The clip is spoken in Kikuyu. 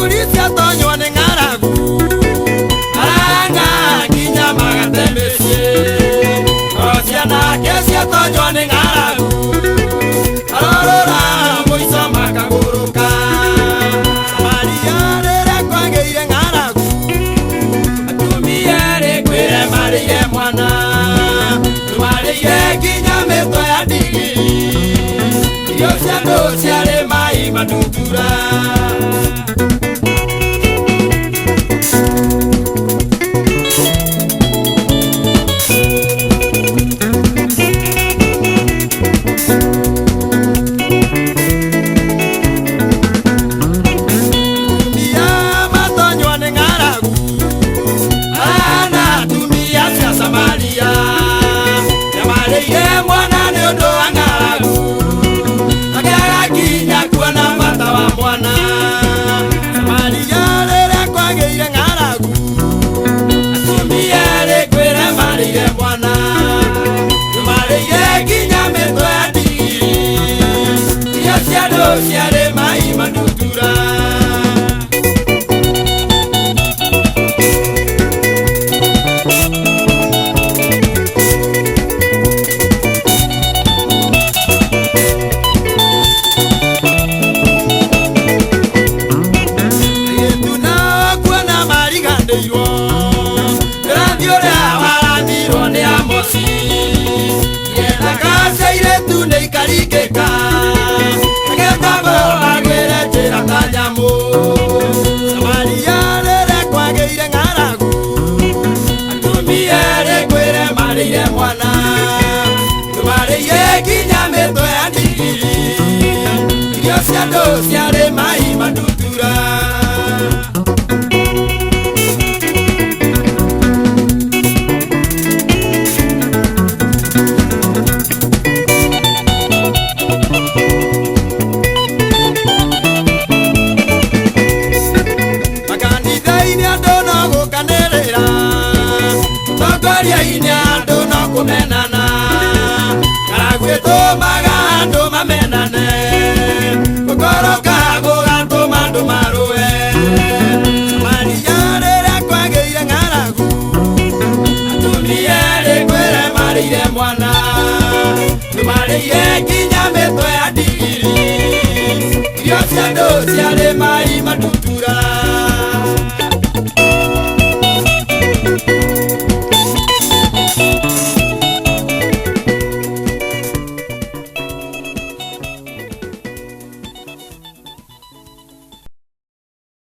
Athuri ciatonywo nĩ ng'aragu maranga nginya magate mĩciĩ. O cianake ciatonywo nĩ ng'aragu marorũra mũico makagũrũka. Samaria rĩrĩa kwagĩire ng'aragu atumia rĩ kwĩre marĩire mwana marĩire nginya mĩtwe ya ndigiri. Irio cia andũ ciarĩ mai manutura. Atumia matonywo nĩ ng'aragu ana atumia cia Samaria nĩmarĩire mwana nĩ ũndũ wa ng'aragu makĩaga nginya kuona bata wa mwana. Samaria rĩrĩa kwagĩire ng'aragu atumia rĩ kwĩre marĩire mwana nĩmarĩire nginya mĩtwe ya ndigiri. Irio cia andũ ciarĩ mai manutura. Airĩtu nao kuona mariganĩirwo ũrathi ũrĩa warathirwo nĩ Amosi. Ithaka cia airĩtu nĩ ikaringĩka magetagwo magwĩre njĩra ta nyamũ. Samaria rĩrĩa kwagĩire ng'aragu atumia rĩ kwĩre marĩire mwana marĩire nginya mĩtwe ya ndigiri. Irio cia andũ ciarĩ mai manutura. Makanitha-inĩ andũ no gũkanĩrĩra, ũtongoria-inĩ andũ no kũmenana. Ng'aragu ĩtũmaga andũ mamenane, gũkoroka gũgatũma andũ marũe. Samaria rĩrĩa kwagĩire ng'aragu atumia rĩ kwĩre marĩire mwana nĩmarĩire nginya mĩtwe ya ndigiri. Irio cia andũ ciarĩ mai